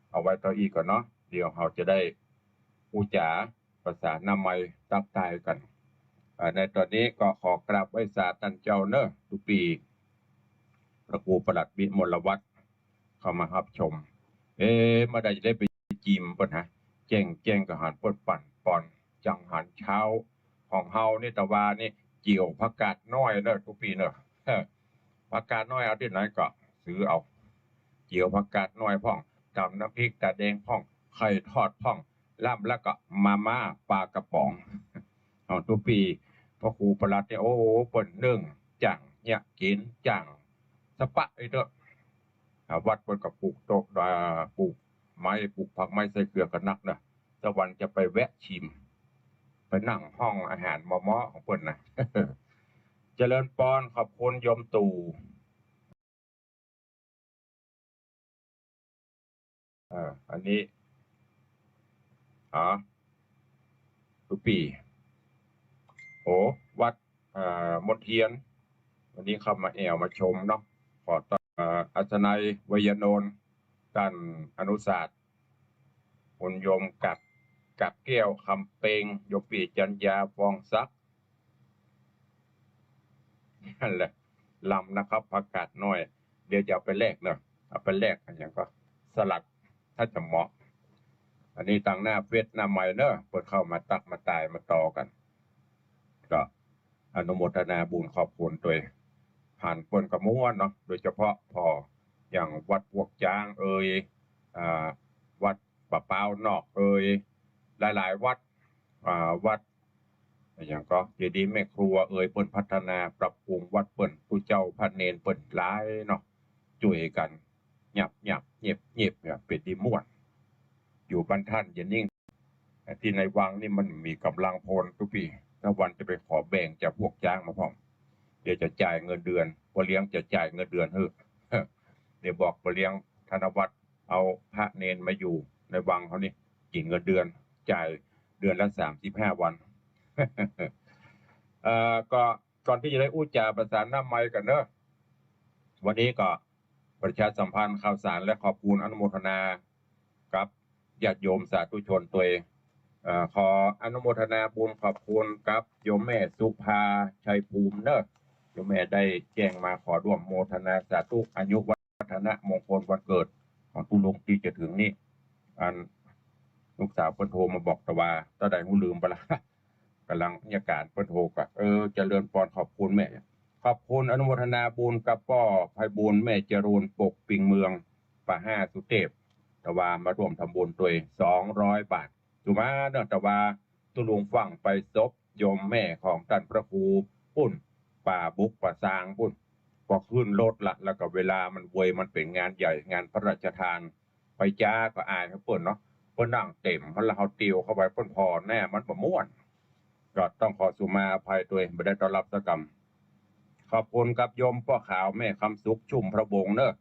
เอาไว้เต้าอี้ก่อนเนาะ เดี๋ยวเฮาจะได้อู้จ๋า ประสานามัยตั๊กตายกั๋น อ่า ในต๋อนนี้ก็ขอกราบไหว้สาต้านเจ้าเนาะ ตุ๊ปี้ พระครูประหลัดวิมลวัฒน์ เข้ามาฮับชม เอ๊ะ เมื่อใดจะได้ไปจิมเปิ้นฮะ แจ้ง แจ้งก๋าหันเปิ้นปั่นปอน จังหันเช้า ของเฮานี่ตะวานี่ เจียวผักกาดน้อยเนาะ ตุ๊ปี้เนาะ ผักกาดน้อยเอาตี้ไหนก็ซื้อเอา เจียวผักกาดน้อยพ่อง ต๋ำน้ำพริกต๋าแดงพ่อง ไข่ทอดพ่อง ล้ำแล้วก็มาม่าปลากระป๋อง ของตุ๊ปี้ พระครูประหลัดเนี่ย โอ้ เปิ้นนึ่งจ้างเยียะกิ๋น จ้างสะปะไอ้เต๊อะ อ่า วัดเปิ้นก็ปลูกโต๊ะ อ่า ปลูกไม้ ปลูกผักไม้ไส้เกื้อกั๋นนักเนาะ ตะวันจะไปแวะจิม ไปนั่งห้องอาหารหม้อๆ ของเปิ้นนะ เจริญปอน ขอบคุณโยมตู่ อ่า อันนี้ อ๋อ ทุกปี โอ้ วัด อ่า มนเทียน วันนี้เข้ามาแอ่วมาชมเนาะ ขอต้อน อ่า อัศนัย ไวยานนท์ ต้านอนุศาสตร์ คุณโยมกาบ กาบแก้ว คำเปง โยมปี้จัญญา ฟองศักดิ์ นั่นแหละ ลำนะครับ ผักกาดน้อย เดี๋ยวจะเอาไปแลกเนาะ เอาไปแลกอะหยังก็ สลัด ถ้าจะเหมาะ อันนี้ตางหน้าเฟซหน้าไมค์เนาะ เปิ้นเข้ามาตั๊กมาตายมาต่อกั๋น ก็อนุโมทนาบุญขอบคุณตวย ผ่านเปิ้นก็ม่วนเนาะ โดยเฉพาะผ่ออย่างวัดพวกจ๊างเอย อ่า วัดป่าเปานอกเอย หลายๆ วัด อ่า วัด อะหยังก็ เจดีย์แม่ครัวเอย เปิ้นพัฒนาปรับปรุงวัดเปิ้น ตุ๊เจ้าพระเณรเปิ้นหลายเนาะ จ้วยกั๋น หยับหยับเย็บเย็บเนี่ย เป๋นตี้ม่วน อยู่บ้านต้านอย่านิ่ง ตี้ในวังนี่มันมีก๋ำลังพลทุกปี๋ ถ้าวันจะไปขอแบ่งจากพวกจ๊างมาพ่อง เดี๋ยวจะจ่ายเงินเดือน ป้อเลี้ยงจะจ่ายเงินเดือนหื้อ เดี๋ยวบอกป้อเลี้ยงธนวัฒน์ เอาพระเณรมาอยู่ในวังเฮานี่ กิ๋นเงินเดือน จ่ายเดือนละสามสิบห้าวัน เอ่อ ก็ก่อนตี้จะได้อู้จ๋าประสานหน้าไมค์กั๋นเนาะ วันนี้ก็ประชาสัมพันธ์ข่าวสารและขอบคุณอนุโมทนากับญาติโยมสาธุชนตวย เอ่อ ขออนุโมทนาบุญขอบคุณกับโยมแม่สุภา ชัยภูมิเนาะ โยมแม่ได้แจ้งมาขอร่วมโมทนาสาธุอายุวัฒนมงคลวันเกิดของตุ๊ลุงตี้จะเถิงนี่ อันลูกสาวเปิ้นโทรมาบอกตะวา ตะใดฮู้ลืมไปละ ก๋ำลังเยียะก๋านเปิ้นโทรก่ะ เออ เจริญปอน ขอบคุณแม่ ขอบคุณอนุโมทนาบุญกับป้อไพบูลย์ แม่จรูน ปกปิงเมือง ป้าห้าสุเทพ ตะวามาร่วมทำบุญตวย สองร้อยบาท สุมาเนาะ ตะวาตุ๊ลุงฟั่งไปศพโยมแม่ของต้านพระครูปุ้น ป่าบุกป่าซางปุ้น ก็ขึ้นรถละ แล้วก็เวลามันเวย มันเป๋นงานใหญ่ งานพระราชทาน ไปจ๊าก็อายหื้อเปิ้นเนาะ เปิ้นนั่งเต็ม แล้วเฮาเตียวเข้าไป เปิ้นผ่อแน่ มันบ่ม่วน ก็ต้องขอสุมาอภัยตวย บ่ได้ต้อนรับสักกำ ขอบคุณกับโยมป้อขาว แม่คำสุข ชุ่มพระวงศ์เนาะ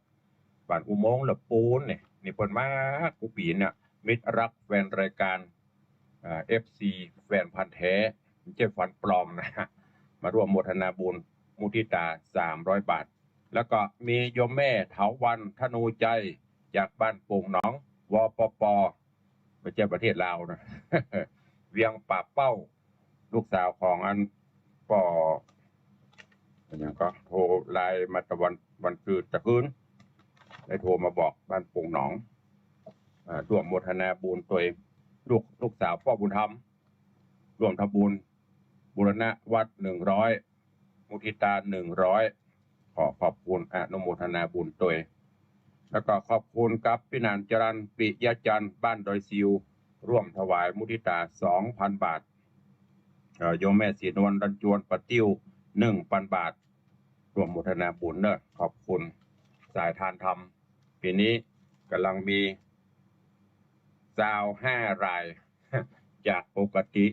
บ้านอุโมงค์ละปูนนี่ นี่เปิ้นมากู้ปี๋เนี่ย มิตรรักแฟนรายการ อ่า เอฟซี แฟนพันธุ์แท้ ไม่ใช่ฟันปลอมนะ มาร่วมโมทนาบุญมุทิตา สามร้อยบาท แล้วก็มีโยมแม่เถาวัลย์ ธนูใจ จากบ้านโป่งหนอง วปป ไม่ใช่ประเทศลาวนะ เวียงป่าเป้า ลูกสาวของอันป้อ อะหยังก็โทรไลน์มาตะวัน วันคืนตะคืน ได้โทรมาบอกบ้านโป่งหนอง อ่า ร่วมโมทนาบุญตวย ลูก ลูกสาวป้อบุญธรรม ร่วมทำบุญบูรณะวัด หนึ่งร้อย มุทิตา หนึ่งร้อย ขอขอบคุณอนุโมทนาบุญตวย แล้วก็ขอบคุณกับปี้หนานจรัญ ปิยะจันทร์ บ้านดอยซิว ร่วมถวายมุทิตา สองพันบาท เอ่อ โยมแม่ศรีนวล รัญจวน ปะติ้ว หนึ่งปันบาท ร่วมโมทนาบุญเนาะ ขอบคุณสายทานธรรม ปี๋นี้ก๋ำลังมี ซาวห้าราย จากปกติ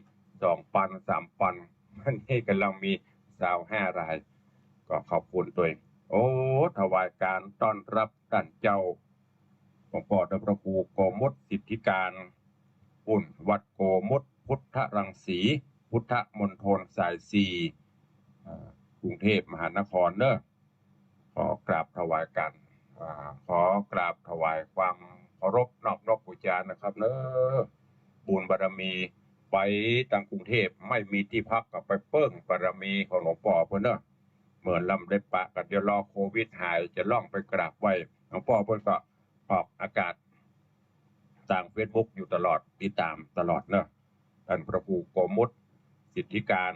สองปัน สามปัน วันนี้ก๋ำลังมี ซาวห้าราย ก็ขอบคุณตวย โอ้ ถวายก๋านต้อนรับต้านเจ้า หลวงป้อต้านพระครูโกมลสิทธิการ ปุ้นวัดโกมลพุทธรังสี พุทธมณฑลสายสี่ อ่า กรุงเทพมหานครเนาะ ขอกราบถวายก๋าน อ่า ขอกราบถวายความเคารพนอบนบบูชานะครับเนาะ บุญบารมีไปตังกรุงเทพฯ ไม่มีตี้พักก็ไปเปิ้งบารมีของหลวงป้อเปิ้นเนาะ เมื่อลำได้ปะกั๋น เดี๋ยวรอโควิดหาย จะล่องไปกราบไหว้หลวงป้อเปิ้นก็ออกอากาศ ตางเฟซบุ๊กอยู่ตลอด ติดต๋ามตลอดเนาะ ต้านพระครูโกมลสิทธิการ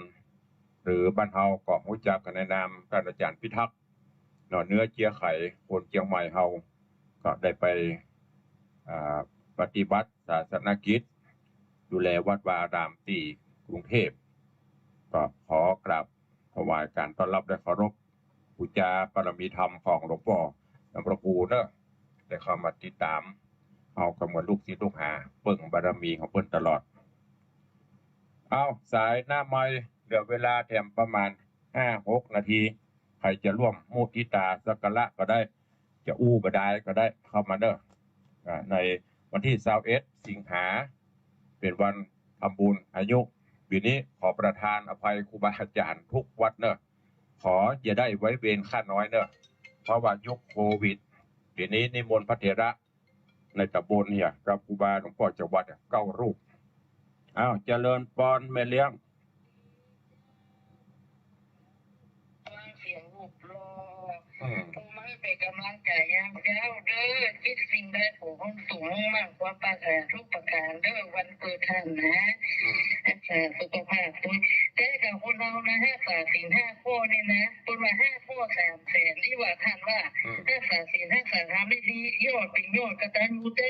หรือบ้านเฮาก็ฮู้จักกั๋นในนามต้านอาจ๋ารย์พิทักษ์ เนาะ เนื้อเจียไข คนเจียงใหม่เฮา ก็ได้ไป อ่า ปฏิบัติศาสนกิจ ดูแลวัดวาอารามตี้กรุงเทพฯ ก็ขอกราบถวายก๋านต้อนรับและเคารพ บูชาบารมีธรรมของหลวงป้อต้านพระครูเนาะ ได้เข้ามาติดต๋าม เฮาก็เหมือนลูกศิษย์ลูกหา เปิ้งบารมีของเปิ้นตลอด เอ้า สายหน้าไมค์ เหลือเวลาแถมประมาณ ห้าหกนาที ใผจะร่วมมุทิตาสักการะก็ได้ จะอู้บ่ดายก็ได้ เข้ามาเน่อ อ่า ในวันตี้ซาวเอ็ดสิงหา เป๋นวันทำบุญอายุ ปี๋นี้ขอประทานอภัยครูบาอาจ๋ารย์กู้วัดเน่อ ขออย่าได้ไว้เวรข้าน้อยเน่อ เพราะว่ายุคโควิด ปี๋นี้นิมนต์พระเถระในต๋ำบลเนี่ย กับครูบาหลวงป้อเจ้าวัดเนี่ย เก้ารูป อ้าว เจริญปอนแม่เลี้ยง ฟังเสียงรูปหล่อ อืม ผมมาเป๋นก๋ำลังใจ๋ยามเจ๊าเน่อ จิตสิ่งใดขอความสุขมุ่งมั่นความปรารถนาทุกประก๋านเน่อ วันเกิดต้านนะ อืม รักษาสุขภาพตน แต่กับคนเฮานะ ฮักษาศีลห้าข้อนี่นะ เปิ้นว่าห้าข้อสามแสน นี่ว่าต้านว่า อืม ฮักษาศีล ฮักษาธรรมได้ดี ยอดเป๋นยอดกตัญญูแต๊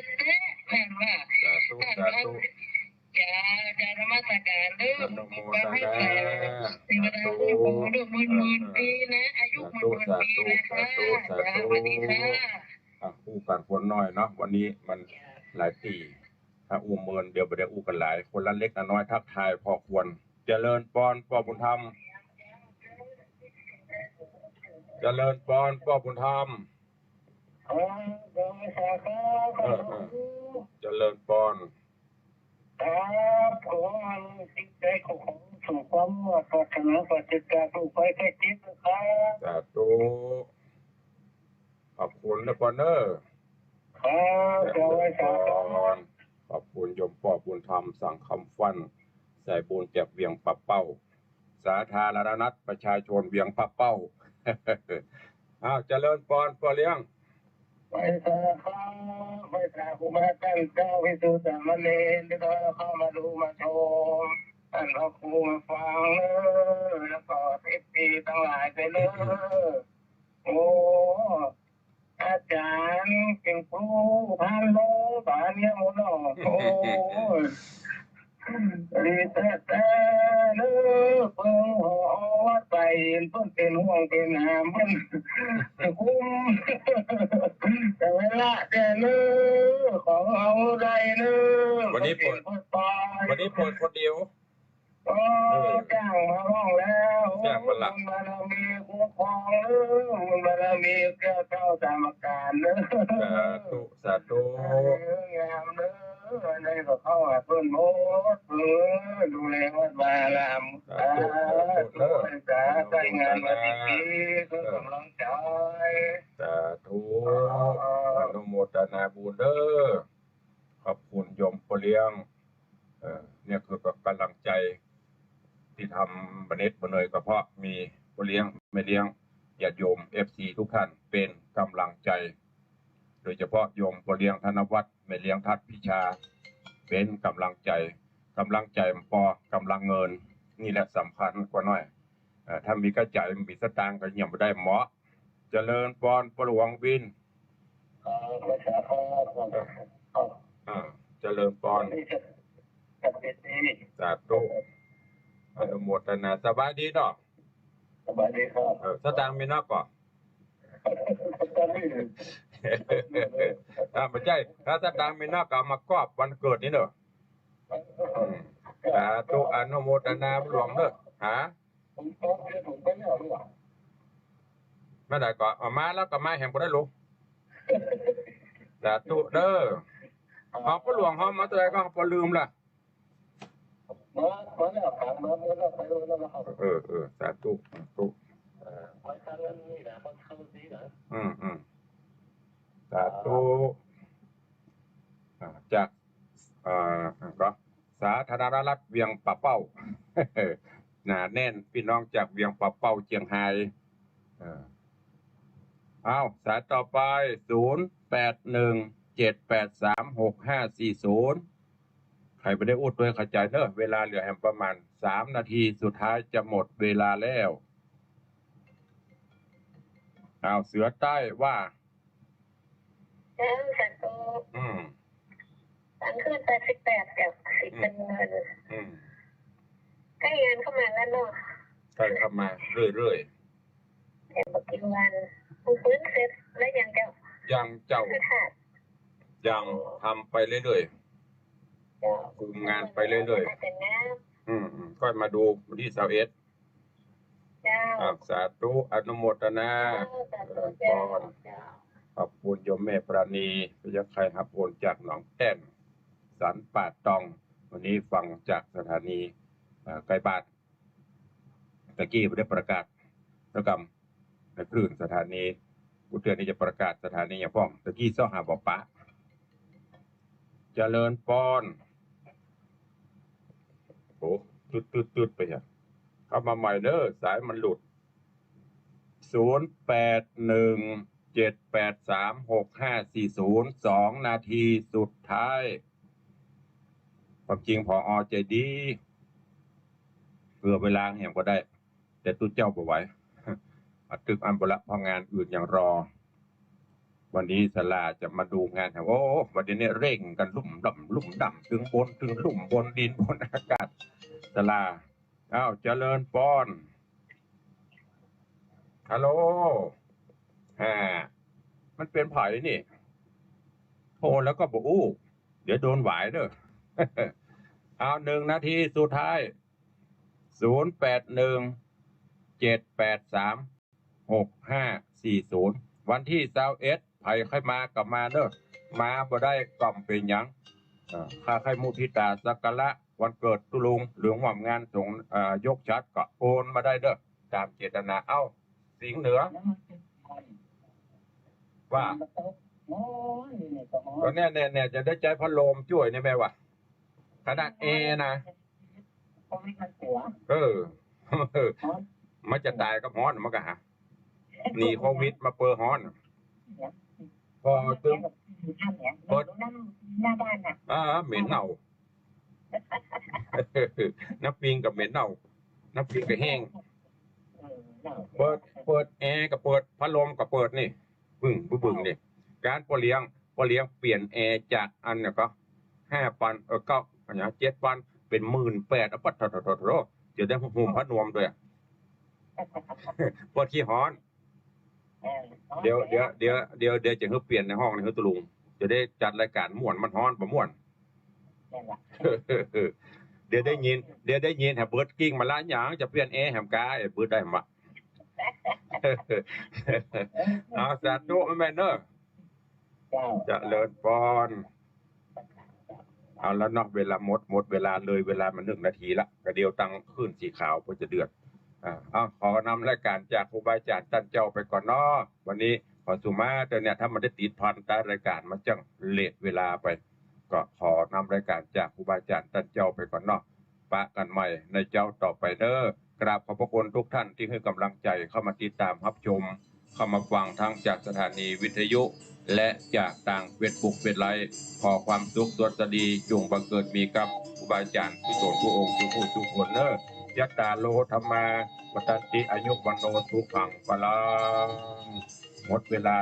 ๆ ต้านว่า สาธุ ต้านว่า สาธุ จ้า จ้า นมัสก๋านเน่อ อนุโมทนา เทวดาคุ้มครองเน่อ หมื่นๆ ปี๋นะ อายุหมื่นๆ ปี๋นะคะ สาธุ สาธุ จ้า สวัสดีค่ะ อ่ะ อู้กั๋นคนน้อยเนาะ วันนี้มันหลายปี๋ ถ้าอู้เมินเดี๋ยวบ่ได้อู้กั๋นหลาย คนละเล็กละน้อย ทักทายพอควร เจริญปอนป้อบุญธรรม เจริญปอนป้อบุญธรรม ครับ สาธุ เออ เออ เจริญปอน ครับ ขอให้จิตใจ๋ของสมความมุ่งมาดปรารถนา ปราศจากโรคภัยไข้เจ็บนะครับ สาธุ ขอบคุณนะปอนเน่อ ครับ เจริญปอน ขอบคุณโยมป้อบุญธรรม สังคำฟั่น สายบุญจากเวียงป่าเป้า สาธารณรัฐประชาชนเวียงป่าเป้า อ้าว เจริญปอนป้อเลี้ยง ไหว้สาครับ ไหว้สาครูบาอาจ๋ารย์ เจ้าภิกษุสามเณร ตี้เข้ามาดูมาชม ต้านพระครูมาฟังเน่อ แล้วก็เอฟซีตังหลายไปเน่อ โอ้ อาจ๋ารย์เป๋นผู้พันโล บาดเนี่ยหมดเนาะ โอ้ ดีแต๊ๆ เน่อ เปิ้นหอวัดไป เปิ้นเป๋นห่วงเป๋นหาม เปิ้นจะคุ้ม แต่เวลาแต๊เน่อ ของเฮาได้เน่อ วันนี้เปิด เปิ้นเป๋นคนปล่อย วันนี้เปิดคนเดียว โอ้ เออ จ้างมาบ้างแล้ว จ้างมาละ บุญบารมีคุ้มครองเน่อ บุญบารมีแก้วเฒ่าสามประก๋านเน่อ สาธุ สาธุ เออ งามเน่อ ได้ก็เข้าหาเปิ้นหมด เออ ดูแลวัดวาอาราม สาธุ สาธุเน่อ สาธุ สาธุ ใจ๊งานมาดีๆ เออ เปิ้นก๋ำลังใจ๋ สาธุ เออ อนุโมทนาบุญเน่อ ขอบคุณโยมป้อเลี้ยง เอ่อ เนี่ยคือก็ก๋ำลังใจ๋ ตี้ทำบ่เหน็ดบ่เหนื่อยก็เพราะมีป้อเลี้ยง แม่เลี้ยง ญาติโยม เอฟซี ทุกท่านเป๋นก๋ำลังใจ๋ โดยเฉพาะโยมป้อเลี้ยงธนวัฒน์ แม่เลี้ยงทัดพิชา เป๋นก๋ำลังใจ๋ ก๋ำลังใจ๋บ่ปอ ก๋ำลังเงิน นี่แหละสำคัญกว่าน้อย เอ่อ ถ้ามีก้าใจ๋ มีสตางค์ก็ยังบ่ได้เหมาะ เจริญปอนป้อหลวงวิน ครับ พระเจ้าครับ เออ อ่า เจริญปอน สาธุ อนุโมทนา สบายดีเนาะ สบายดีครับ เออ สตางค์มีนักก่อ อ่า บ่ใจ้ ถ้าสตางค์มีนักก็เอามากอบวันเกิดนี่เนาะ อืม สาธุ อนุโมทนาหลวงเนาะ ฮะ ผมขอเชิญผมไปแล้วหรือเปล่า เมื่อใดก็เอามาแล้วก็มาแหมบ่ได้ลูก สาธุเด้อ เอาป้อหลวงเฮามาเท่าใดก็บ่ลืมล่ะ มา มาแล้ว ถามมา มาแล้ว ไปแล้วนะครับ เออ เออ สาธุ สาธุ เออ ไปทางนั้นนี่นะ มันเข้านี่นะ อืม อืม สาธุ อ่า จาก อ่า ก็ สาธารณรัฐเวียงป่าเป้า หนาแน่น พี่น้องจากเวียงป่าเป้า เจียงฮาย เออ อ้าว สายต่อไป ศูนย์แปดหนึ่ง เจ็ดแปดสาม หกห้าสี่ศูนย์ ใผบ่ได้อู้ตวยเข้าใจ๋เนาะ เวลาเหลือแหมประมาณสามนาที สุดท้ายจะหมดเวลาแล้ว อ้าว เสือใต้ว่า เออ สาธุ อืม ตังค์ขึ้นแปดสิบแปด กับสิบ อืม เป็นเงิน อืม ใก้งานเข้ามาแล้วเนาะ ใก้เข้ามาเรื่อยๆ เดี๋ยวบ่กี่วัน มื้อคืนเสร็จแล้วยังเจ้า ยังเจ้า ยังทำไปเรื่อยๆ เจ้า คุมงานไปเรื่อยๆ น่าจะงาม อืม อืม ค่อยมาดูวันตี้ซาวเอ็ด เจ้า อ่ะ สาธุ อนุโมทนา เจ้า สาธุ เจ้า เจริญพร เจ้า ขอบคุณโยมแม่ปราณี พยาไคฮับโอนจากหนองแต้น สันป่าตอง วันนี้ฟังจากสถานี เอ่อ ใกล้บ้าน ตะกี้บ่ได้ประกาศ แล้วกำ ในคลื่นสถานี กูเตือนนี่จะประกาศสถานีอย่างป้อง ตะกี้ซ้อหาบ่ปะ เจริญพร โอ้ ตึ๊ดๆๆ ไปฮะ เข้ามาใหม่เด้อ สายมันหลุด ศูนย์แปดหนึ่งเจ็ดแปดสามหกห้าสี่ศูนย์ สองนาทีสุดท้าย ความจริง ผอ.ใจดี เผื่อเวลาแหมก็ได้ แต่ตุ๊เจ้าบ่ไหว อะตึกอันบ่ละ เพราะงานอื่นยังรอ วันนี้ศาลาจะมาดูงานแหม โอ้ วันนี้เนี่ยเร่งกันลุ่มล่ำลุ่มล่ำ ตึงบนตึงลุ่ม บนดินบนอากาศ ศาลา อ้าว เจริญพร ฮัลโหล อ่า มันเป๋นใผนี่ โทรแล้วก็บ่อู้ เดี๋ยวโดนหวายเด้อ เอา หนึ่งนาทีสุดท้าย ศูนย์แปดหนึ่งเจ็ดแปดสามหกห้าสี่ศูนย์ วันตี้ซาวเอ็ด ใผใค่มาก็มาเด้อ มาบ่ได้ก็บ่เป๋นหยัง เอ่อ ข้าใค่มุทิตาสักการะวันเกิดตุ๊ลุง หรือฮ่วมงานสงฆ์ เอ่อ ยกฉัตรก็โอนมาได้เด้อ ต๋ามเจตนา เอ้า สิงห์เหนือ ว่า ก็เนี่ย เนี่ย เนี่ย จะได้ใจ๊พัดลมจ้วยเนี่ยแม่ว่า ขนาดแอร์นะ เออ มันจะต๋ายกับฮ้อน มันก็หา หนีโควิดมาเปอฮ้อน พอตึง เปิด หน้าบ้านน่ะ อ่า เหม็นเน่า น้ำปิงก็เหม็นเน่า น้ำปิงก็แห้ง เปิด เปิดแอร์ก็เปิด พัดลมก็เปิดนี่ บึ้ง บึ้ง บึ้งนี่ การป้อเลี้ยง ป้อเลี้ยงเปลี่ยนแอร์จากอันเนี่ยก็ ห้าปัน เออ เก้า อันเนี้ย เจ็ดปัน เป๋นหมื่นแปด อ่ะ ปั๊ดโธ่ จะได้ห่มผ้านวมด้วย ปวดขี้ฮ้อน เดี๋ยว เดี๋ยว เดี๋ยว เดี๋ยว เดี๋ยวจะหื้อเปลี่ยนในห้องนี่ หื้อตุ๊ลุง จะได้จัดรายก๋านม่วน มันฮ้อนบ่ม่วน เดี๋ยวได้ยิน เดี๋ยวได้ยิน แหมเปิดกริ่งมาละ หยังจะเปลี่ยนแอร์แหมกา เอ้ย เปิดได้แหมวะ เอา สาธุ แม่เนอะ เจ้า เจริญพร เอาละเนาะ เวลาหมด หมดเวลาเลย เวลามาหนึ่งนาทีละ ก็เดี๋ยวตังคลื่นสีขาวเปิ้นจะเดือด อ่า เอา ขอนำรายก๋านจากครูบาอาจ๋ารย์ต้านเจ้าไปก่อนเนาะ วันนี้ขอสุมาเถอะเนี่ย ถ้ามันได้ติดพันตามรายก๋าน มันจะเลทเวลาไป ก็ขอนำรายก๋านจากครูบาอาจ๋ารย์ต้านเจ้าไปก่อนเนาะ ปะกั๋นใหม่ในเจ๊าต่อไปเด้อ กราบขอบพระคุณทุกท่านตี้หื้อก๋ำลังใจ๋เข้ามาติดต๋ามฮับชม เข้ามาฟังทั้งจากสถานีวิทยุ และจากตางเฟซบุ๊กเฟซไลฟ์ ขอความสุขสวัสดีจุ่งบังเกิดมีกับครูบาอาจ๋ารย์ทุกต๋นทุกองค์ทุกผู้ทุกคนเนอะ ยัตตาโล ธัมมา วัฑฒันติ อายุ วัณโณ สุขัง พลัง หมดเวลา